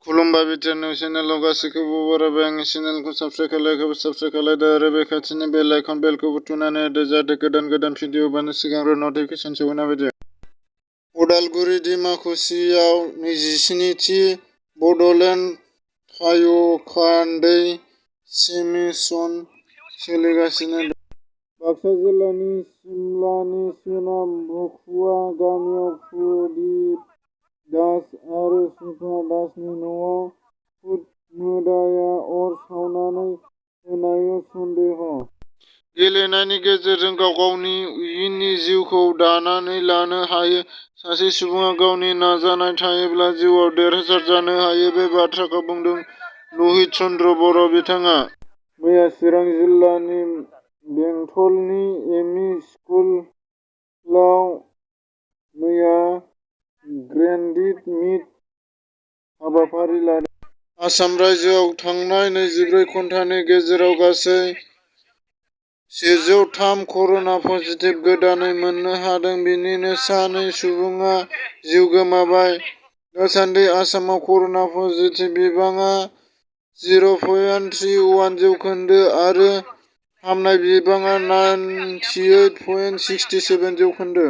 खुलुमबाय बिटिआरनि चेनेलाव गासैखौबो बरायबाय। आंनि चेनेलखौ साबस्क्राइब खालायदो आरो बे खाथिनि बेल आइकन बेलखौबो थुनानै होदो जाहाथे गोदान भिडिअ होबानो सिगांग्रो नटिफिकेसन सौहैनाय बायदि। उदालगुरि डिमाकुसियाव 27थि बड'लेण्ड फायखान्दै सेमिसन सोलिगासिनो दं। बाक्सा जिल्लानि सिमलानि सोनाब बखुवा गामियाव प्रदिप दास आरो सुफा दासनि न'आव भुत मोदाया अर सावनानै होनाय सन्देह'। गेलेनायनि गेजेरजों गाव गावनि इयुननि जिउखौ दानानै लानो हायो। सासे सुबुङा गावनि नाजानाय थायोब्ला जिउआव देरहासार जानो हायो। बे बाथ्राखौ बुंदों लहित चन्द्र बर'। बिथाङा मैया चिरां जिल्लानि बेंटलनि एमइ स्कुलाव ग्रेन्डिड मिट हाबाफारि लादों। आसाम रायजोआव थांनाय 24 घन्टानि गेजेराव गासै 103 कर'ना पजिटिभ गोदानै मोननो हादों। बेनिनो सा 2 सुबुङा जिउ गोमाबाय। दासान्दि आसामाव कर'ना पजिटिभ बिबाङा 0.31 जौखोन्दो आरो हामनाय बिबाङा 98.67 जौखोन्दो।